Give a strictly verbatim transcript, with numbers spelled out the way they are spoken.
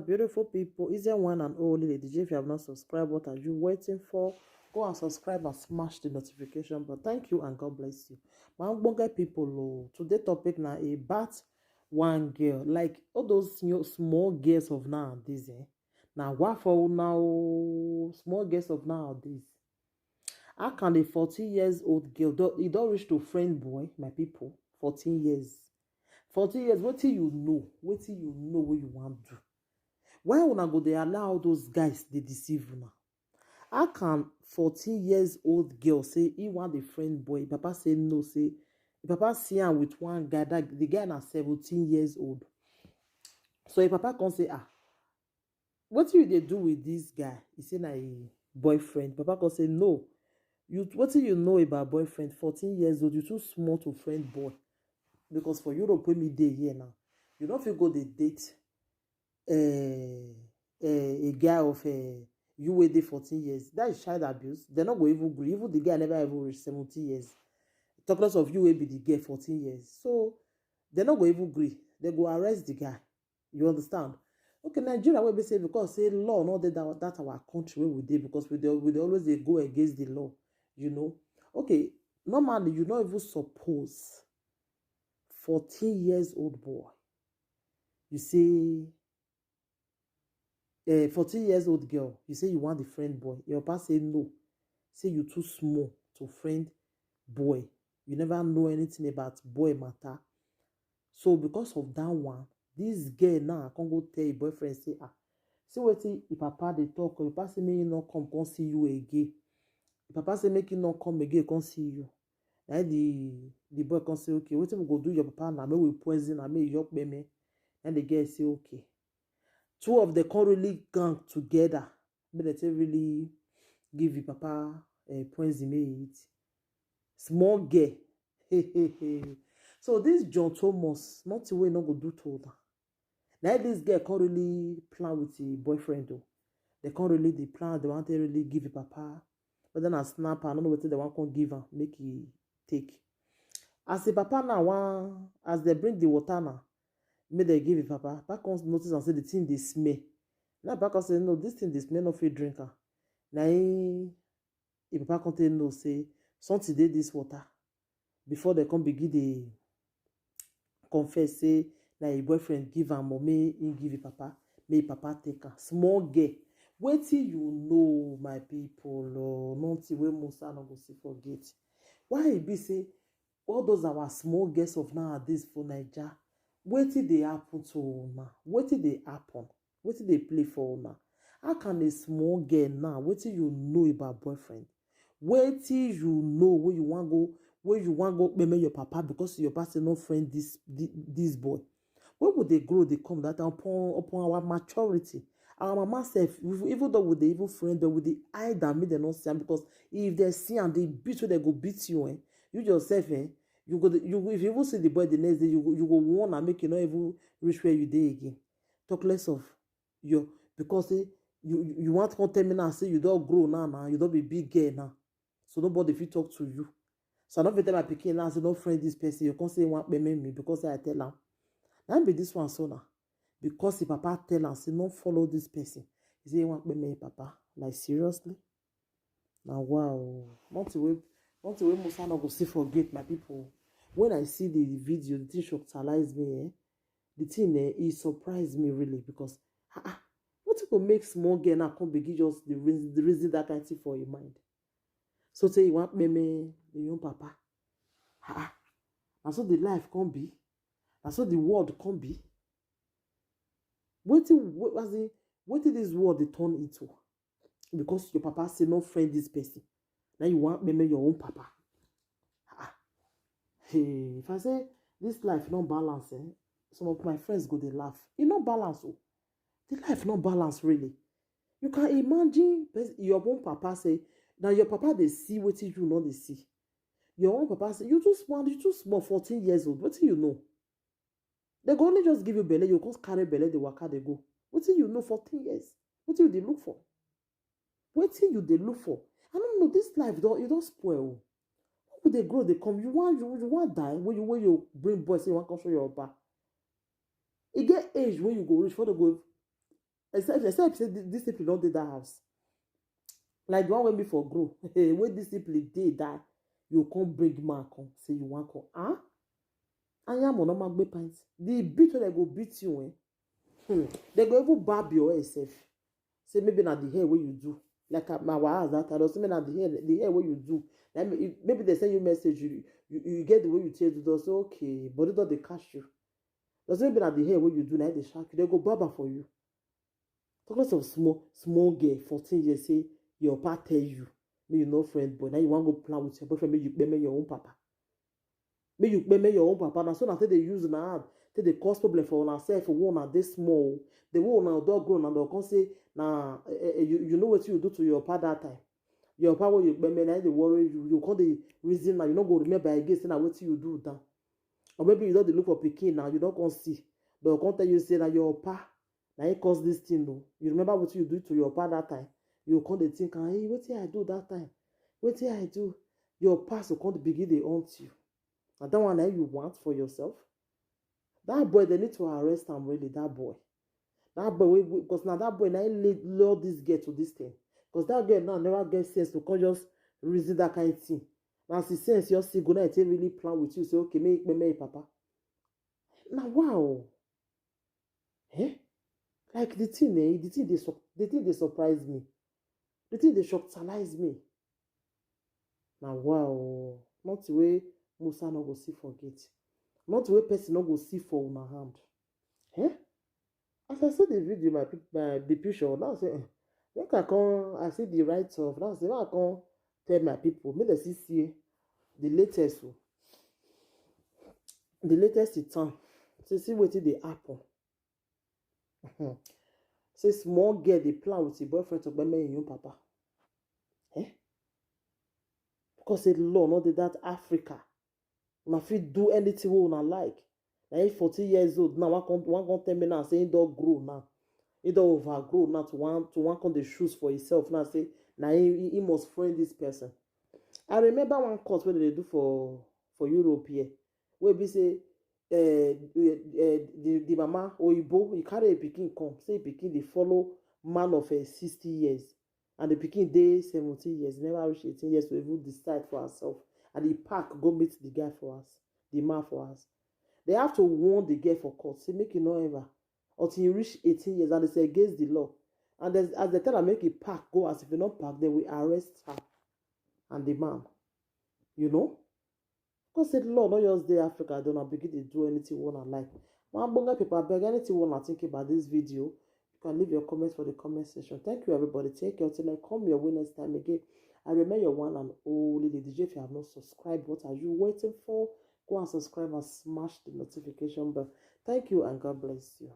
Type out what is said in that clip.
Beautiful people, is there one and only Lady J? If you have not subscribed, what are you waiting for? Go and subscribe and smash the notification bell. Thank you and God bless you. My ogbonge people, oh, today topic na about one girl. Like all those small girls of nowadays, eh? Now, what for now? Small girls of nowadays. How can a fourteen years old girl, e don reach to friend boy, my people? fourteen years. fourteen years, wetin you know? Wetin you know wey you wan do? Why una go dey allow all those guys dey deceive una? How can fourteen years old girl say he wan dey friend boy? Papa say no, say papa see am with one guy, that the guy na seventeen years old. So if papa come say, ah, wetin you dey do with this guy? He say na a boyfriend. Papa come say no. You, wetin you know about boyfriend? fourteen years old, you too small to friend boy. Because for Europe wey me dey here now, you no fit go dey date uh, uh, a guy of uh, you wey dey fourteen years. That is child abuse. Dem no go even gree. Even the guy never even reach seventeen years. Talk less of you wey be the girl fourteen years. So dem no go even gree. Dem go arrest the guy. You understand? Okay, Nigeria wey be say because say law no dey that, that our country wey we dey, because we dey, we dey always dey go against the law, you know. Okay, normally you no even suppose, fourteen years old boy, you say eh, fourteen years old girl, you say you want the friend boy. Your papa say no. Say you too small to friend boy. You never know anything about boy matter. So because of that one, this girl now come go tell your boyfriend say, ah, see wetin your papa dey talk. Your papa say make he no come, come see you again. Your papa say make he no come again, come see you. Na the the boy come say, okay, wetin we go do your papa now? Make we poison am, make e yokpeme. And the girl say, okay. Two of them come really gang together. Make dem take really give the papa uh, poison make e eat. Small girl. So this John Thomas, nothing wey no go do to una. Now this girl come really plan with the boyfriend though. They come really dey plan, they want to really give the papa. But then I snap, I don't know what they want to give her, make e take. As the papa now, one, as they bring the water now, make they give the papa. Papa come notice and say the thing dey smell. Now papa come say, no, this thing dey smell, no fit drink am. Na him, him papa come tell no say something dey this water. Before they come begin dey confess say na him boyfriend give am, or make him give him papa, make him papa take am. Small girl, wetin you know, my people? Oh, nothing wey Musa no go see forget. Why e be say all those our small girls of nowadays for Naija, wetin dey happen to una? Wetin dey happen? Wetin dey play for una? How can a small girl now, wetin you know about boyfriend? Wetin you know wey you wan go, wey you wan go kpeme your papa because your papa say no friend this thi- this boy? When we dey grow, dey come that time upon upon our maturity, our mama sef, even even though we dey even friend, but we dey hide am make dem no see am, because if dem see am, the beat wey dem go beat you, eh, you yourself, eh, you go dey- you go- if you even see the boy the next day, you go you go warn am make you no even reach where you dey again. Talk less of your, because say you you you want come tell me now say you don grow now, now you don be big girl now, so nobody fit talk to you. So I no fit tell my pikin now say no friend this person. You come say you want payment me because say I tell am. Now be this one so now, because the papa tell am say no follow this person. He say he want payment papa, like, seriously? Now wow, nothing wey nothing wey Musa no go see forget, my people. When I see the video, the thing shocktalize me, eh? The thing, eh, e surprise me really, because ah, ah, wetin go make small girl now come begin just the reason, the reason that kind thing for im mind? So say you want payment your own papa. Ah, ah. Na so the life come be. Na so the world come be. Wetin we- as in, wetin this world dey turn into? Because your papa say no friend this person, now you want payment your own papa. Ah, hey, if I say this life no balance, eh, some of my friends go dey laugh. E no balance o. The life no balance really. You can imagine pers- your own papa say, now your papa dey see wetin you no dey see. Your own papa say you too small, you too small, fourteen years old. Wetin you know? They go only just give you belle, you go carry belle, dey waka dey go. Wetin you know? fourteen years. Wetin you dey look for? Wetin you dey look for? I don't know. This life don, you don spoil o. When we dey grow dey come, you wan you, you wan die when you when you bring boy say you wan come show your papa. E get age wey you go reach before they go Except, except say di- discipline don dey that house. Like the one wey be for grow. Wey discipline dey that, you come bring man come, say you wan come. Ah? Anyamo no ma gbe pants. The beat wey dem go beat you, eh? Hmm. Dem go even barb your hair sef. Say maybe na the hair wey you do. Like uh, my house that time, say maybe na the hair, the hair wey you do. Like, maybe they send you message, you, you, you get the way you take do. They say, okay, body don dey catch you. They say maybe na the hair wey you do, na dey shock you. Dem go barb am for you. Talk less of small, small girl, fourteen years, say your papa tell you, make you no friend boy. Now you wan go plan with your boyfriend, make you pay your own papa. Make you pay your own papa. Na so na take dey use una hand, take dey cause problem for una sef. When una dey small, the way una don grow, una don come say, na eh, eh, you, you know what you do to your papa that time. Your papa wey you pay, na dey worry you. You come dey reason now. You no go remember again say na wetin you do down. Or maybe you don dey look for pikin now, you don come see. Dem come tell you say na your papa na him cause this thing o. You remember wetin you do to your papa that time? You come dey think, ah, hey, wetin I do that time? Wetin I do? Your past go come begin dey haunt you. Na that one na you want for yourself? That boy, they need to arrest am really, that boy. That boy, because now that boy, now he lure this girl to this thing. Because that girl now never get sense to come just reason that kind of thing. Now she sense your see go now take really plan with you, say, okay, make me, me, papa. Now, wow. Eh? Like the thing, eh? The thing they, sur- the thing they surprise me. The thing they shocktalize me. Now, wow. Not the way Musa no go see forget. Not the way person no go see for una hand. Eh? As I see the video, my peop- my the picture, now say, eh, make I come, I see the write off. Now say, make I come tell my people, make they see see the latest o. The latest in town. Say see wetin dey happen. Say small girl dey plan with him boyfriend to gbeme him papa. Eh? Because say law no dey that Africa. Una fit do anything wey una like. Na him fourteen years old now, wan come wan come tell me now say he don grow now. He don overgrow now to wan to wan come dey choose for himself now, say na he he must friend this person. I remember one court wey dem dey do for for Europe here, wey be say uh, uh, the, the mama oyibo, he carry a pikin come, say pikin dey follow man of uh, sixty years, and the pikin dey seventeen years, never reach eighteen years to even decide for herself, and he pack go meet the guy for us, the man for us. They have to warn the girl for court, say make you no ever until you reach eighteen years, and it's against the law. And as, as they tell her make he pack go, as if you not pack, they will arrest her and the man. You know. Because say the law not just dey Africa, don't begin to do anything one I like. My bonga people, I beg anything one I think about this video. You can leave your comments for the comment section. Thank you, everybody. Take care till I come your way next time again. I remain your one and only Lady J. If you have not subscribed, what are you waiting for? Go and subscribe and smash the notification bell. Thank you and God bless you.